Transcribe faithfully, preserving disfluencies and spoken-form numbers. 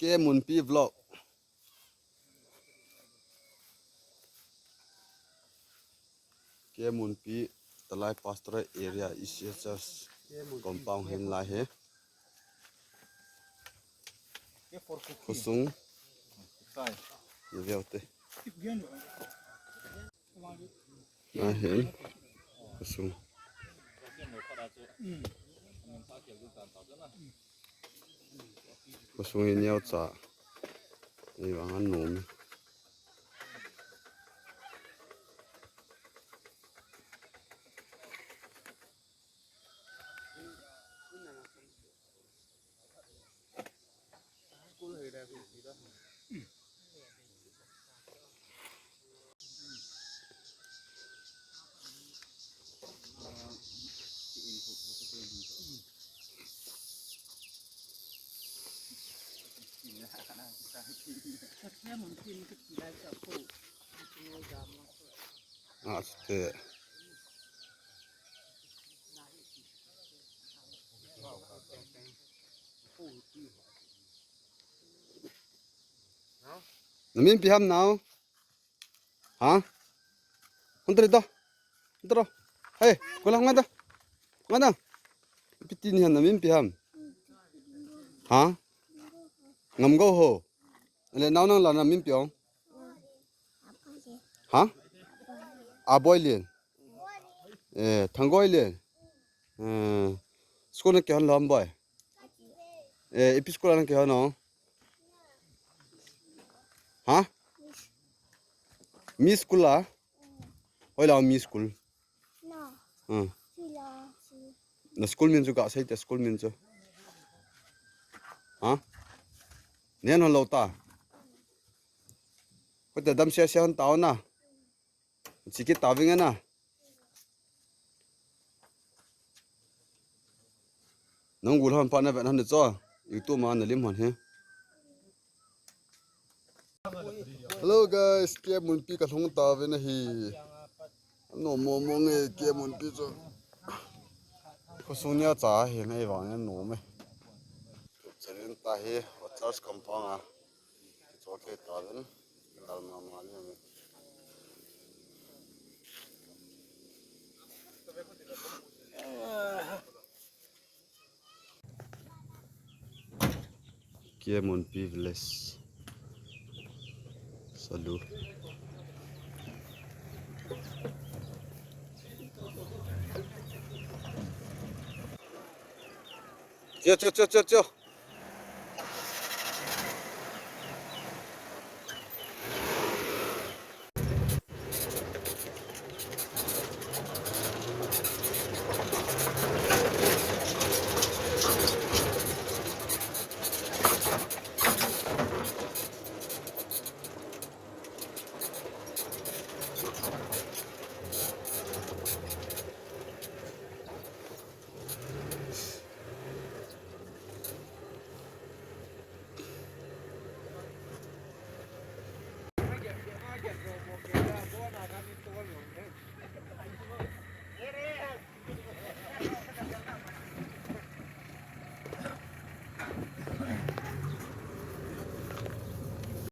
K Munpi vlog. K Munpi, Talai Pastoral Area, E C S S compound hin lai hi. Khosung. Ni veu te. Ahin. Khosung. Khosung hi neocha. Ei vang anom. Ah, te. Na min ipi ham nao? Ha? Hung tadi to. Hung tadi to. Hei, kulang nga to. Nga to. Ipi ti ni ham, na min ipi ham? Ha? Ngamgo ho. Le nao nang la na min ipi ong? Ha? Aboilin. Eh, Thangoilin. Eh, school na kihon lou ham boi? Eh, ipi school na kihon o? Ha? Mi school a? Hoilai mi school? Hmm. Na school min chu gasei te, school min chu. Ha? Nen hon lou ta. Hoite damsel sel hon tao na. Chikit ta vinge na. Nang gul hon pa na vet hon cho. YouTube ma na lim hon he. Hello guys, K Munpi kalhung tauvin ahi. Anom mong mong e K Munpi chu. Khosung neocha hi nei vang anom e. Channel ta hi, church compound a. Kichol kei tauvin. Kal mama ni. K Munpi Village. Salu. Cho, cho, cho, cho, cho.